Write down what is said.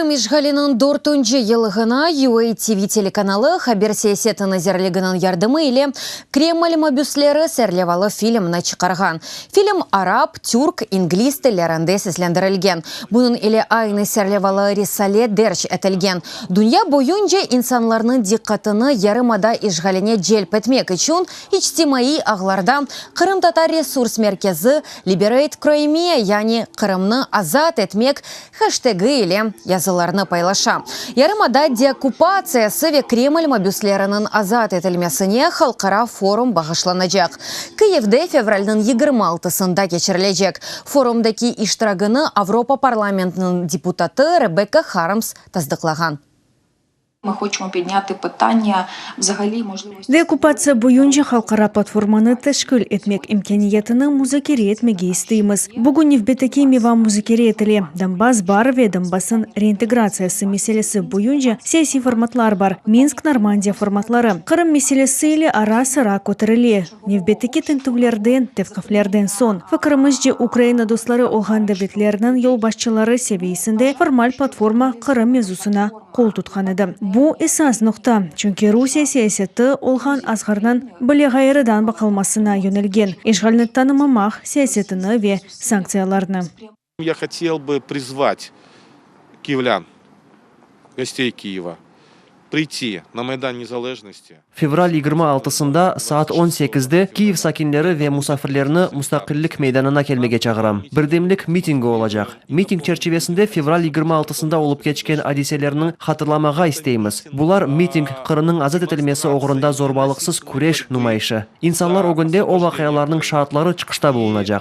Qırım işğaliniñ dörtünci yıllığına UA TV telekanalı Haber siyaseti nazirliginiñ yardımı ile Kreml mabüsleri serlevalı filmni çıqarğan. Film arap, türk, ingliz tillerinde seslendirilgen. Bunıñ ile aynı serlevalı risale derc etilgen. Dünya boyunca insanlarnıñ diqqatını yarımada işğaline celp etmek içün İçtimaiy ağlarda Qırımtatar resurs merkezi Liberate Crimea yani Qırımnı azat etmek heştegi ile yazılarnı paylaşa. Yarımada deokkupatsiyası ve Kreml mabüsleriniñ azat etilmesine halqara forum bağışlanacaq. Kıyivde fevralniñ 26-sında keçirilecek. Forumdaki iştiragini Avropa parlamentiniñ deputatı Rebekka Harms tasdıqlağan. Deokkupatsiya boyunca halqara platformanı teşkil etmek imkâniyetini muzakere etmege isteymiz. Bugün nevbetteki mevam muzakere etile, Donbass bar ve Donbassnıñ reintegratsiyası meselesi boyunca siyasiy formatlar bar, Minsk-Normandiya formatları. Qırım meselesi ile ara-sıra köterile. Nevbetteki tintüvlerden, tevqiflerden soñ, fikirimizce, Ukraina dostları olğan devletlerniñ yolbaşçıları seviyesinde formal platforma Qırım mevzusına qol tutqan edi. Bu esas noqta, çünki Rusiye siyaseti olğan azğarnıñ bile ğayrıdan baqılmasına yönelgen işğalni tanımamaq siyasetini ve sanktsiyalarnı. Ya hotel bı prizvat kiyevlân, gostey Kiyeva, priyti na Maydan Nezalejnosti. Fevral 26-sında saat on sekizde Kiyev sakinleri ve musafirlerini Mustaqillik meydanına kelmege çağıram. Birdemlik mitingi olacaq. Miting çerçivesinde fevral 26-sında olıp keçken adiselerniñ hatırlamağa isteymiz. Bular, miting, Qırımnıñ azat etilmesi oğrunda zorbalıqsız küreş numayışı. İnsanlar ögünde o vaqialarnıñ şaatları çıqışta bulunacaq.